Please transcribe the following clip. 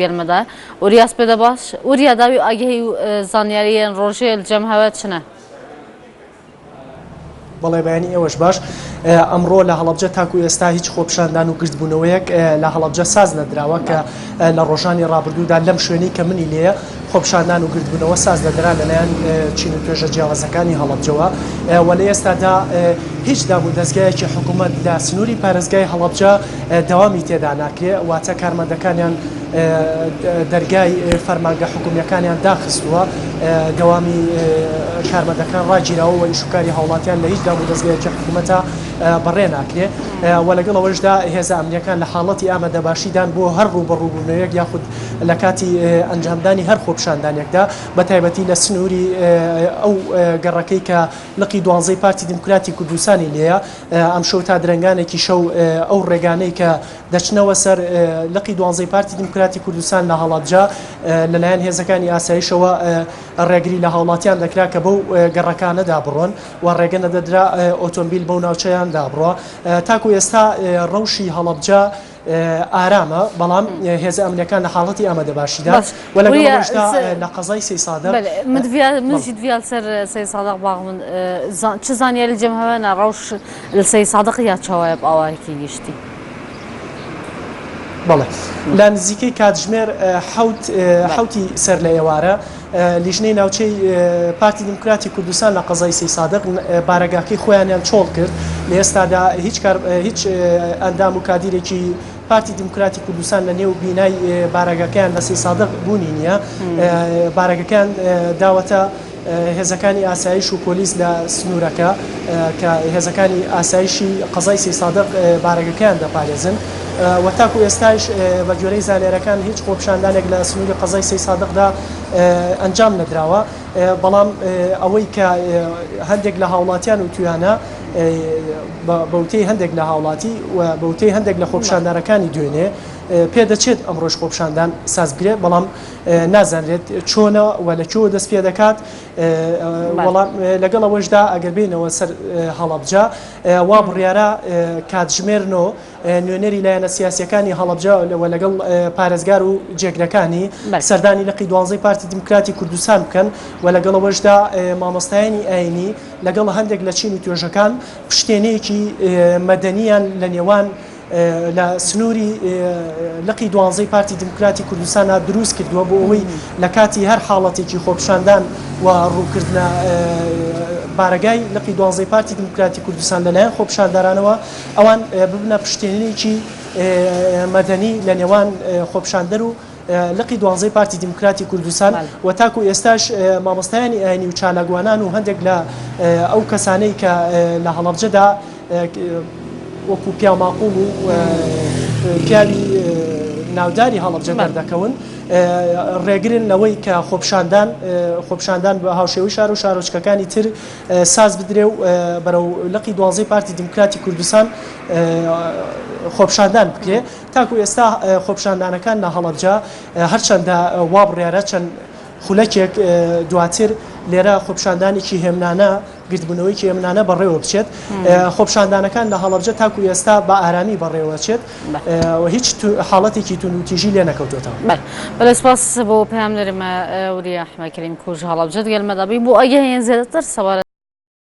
گەرمەدا وریاس پێدە باش وریا داوی ئاگهی و زانیاریێن ڕۆژێ جەم هەوە چنە؟ بەڵێ بەیانی ئێوەش باش. ئەمڕۆ لە هەڵەبجە تاکو ئێستا هیچ خۆپیشاندان و گردبوونەوەیەک لە هەڵەبجە ساز نەدراوە کە لە ڕۆژانی ڕابردوودا لەم شوێنەی کە منی لێیە خۆپیشاندان و گردبوونەوە ساز دەدرا لەلایەن چین و توێژە جیاوازەکانی هەڵەبجەوە و لە ئێستادا هیچ دام و دەزگایەکی حکوومەت لە سنووری پارێزگای هەڵەبجە دەوامی تێدا ناکرێ واتە کارمەندەکانیان دەرگای فەرمانگە حکومییەکانیان داخستووە، دەوامی کارمەندەکان ڕاگیراوە و ئیشوکاری هاوڵاتیان لە هیچ دامودەزگایەکی حکومەتە بەڕێ ناکرێ و لەگەڵ ئەوەشدا هێزە ئەمنییەکان لە حاڵەتی ئامادەباشیدان بۆ هەر ڕووبەڕووبوونەوەیەک یاخود لە کاتی ئەنجامدانی هەر خۆپیشاندانێکدا بە تایبەتی لە سنووری ئەو گەڕەکەی کە لقی دوانزەی پارتی دیموکراتی کوردستانی لێیە ئەمشەو تا درەنگانێکی شەو ئەو ڕێگانەی کە دەچنەوە سەر لقی دوانزەی پارتی دیموکراتی کوردستان لە هەڵەبجە لەلایەن هێزەکانی ئاسایشەوە ڕێگری لە هاوڵاتیان دەکرا کە بەو گەڕەکانەدا بڕۆن و ڕێگە نەدەدرا ئۆتۆمبیل بەو ناوچەیاندا بڕۆ تاکو ئێستا ڕەوشی هەڵەبجە ئارامە بەڵام هێزە ئەمنیەکان لە حاڵەتی ئامادەباشیدا و لەگەڵ ئەوەشدا لە قەزای سەیسادق من سەر سەیسادق باغ من چ زانیاری جەم هەوێنە ڕەوش لە سەیسادق یا چاوایە بە ئاوایەکی گشتی؟ بەڵێ لە نزیکەی کاتژمێر حەوت حەوتی سەر لە ئێوارە لیژنەی ناوچەی پارتی دیموکراتی کوردستان لە قەزای سەیسادق بارەگاکەی خۆیانیان چۆڵ کرد لە ئێستادا هیچ کار هیچ ئەندام و کادیرێکی پارتی دیموکراتی کوردستان لە نێو بینای بارەگاکەیان لە سەیسادق بوونی نییە بارەگەکەیان داوەتە هێزەکانی ئاسایش و پۆلیس لە سنوورەکە کە هێزەکانی ئاسایشی قەزای سەیسادق بارەگەکەیان دەپارێزن و تاکو ئێستایش بە گوێرەی زانیارەکان هیچ خۆپیشاندانێک لە سنووری قەزای سەیسادقدا ئەنجام نەدراوە بەڵام ئەوەی کە هەندێک لە هاوڵاتیان وتویانە بەوتەی هەندێک لە هاوڵاتی و بەوتەی هەندێک لە خۆپیشاندانەکانی دوێنێ پێدەچێت ئەمڕۆش خۆپیشاندان ساز بکرێت بەڵام نازانرێت چۆنە و لە کوێوە دەست پێ دەکات، وەڵام لەگەڵ ئەوەشدا ئەگەر بێینەوە سەر هەڵەبجە وا بڕیارە کاتژمێر نۆ نوێنەری لایەنە سیاسیەکانی هەڵەبجە و لەگەڵ پارێزگار و جێگرەکانی سەردانی لقی دوانزەی پارتی دیموکراتی کوردستان بکەن و لەگەڵ ئەوەشدا مامۆستایانی ئاینی لەگەڵ هەندێک لە چین و توێژەکان پشتێنەیەکی مەدەنیان لە نێوان لە سنووری لقی دوانزەی پارتی دیموکراتی کوردستاندا دروست کردووە بۆ ئەوەی لە کاتی هەر حاڵەتێکی خۆپیشاندان و ڕووکردنە بارەگای لقی دوانزەی پارتی دیموکراتی کوردستان لەلایەن خۆپیشاندەرانەوە ئەوان ببنە پشتێنێکی مەدەنی لە نێوان خۆپیشاندەر و لقی دوانزەی پارتی دیموکراتی کوردستان و تاکو ئێستاش مامۆستایانی ئاینی و چالاکوانان و هەندێک لە ئەو کەسانەی کە لە هەڵەبجەدا وەکو پیاو ماقوڵ و پیاوی ناوداری هەڵەبجە دەردەکەون ڕێگرن لەوەی کە خۆپیشاندان خۆپیشاندان بە هاوشێوەی شار و شارۆچکەکانی تر ساز بدرێ و بەرەو لقی دوانزەی پارتی دیموکراتی کوردستان خۆپیشاندان بکرێ. تاکو ئێستا خۆپیشاندانەکان لە هەڵەبجە هەرچەندە وا بڕیارە چەند خولەکێک دواتر لێرە خۆپیشاندانێکی هێمنانە گردبوونەوەیەکی هێمنانە بەڕێوە بچێت خۆپیشاندانەکان لە هەڵەبجە تاکو ئێستا بە ئارامی بەڕێوەچێت و هیچ حاڵەتێکی توندوتیژی لێ نەکەوتوێتەوە. بەڵێ سپاس بۆ پەیامنێری مە وریا ئەحمەد کەریم کوژ هەڵەبجە دگەل مەدابی بۆ ئەگەهێن زیاتر سەبارەت.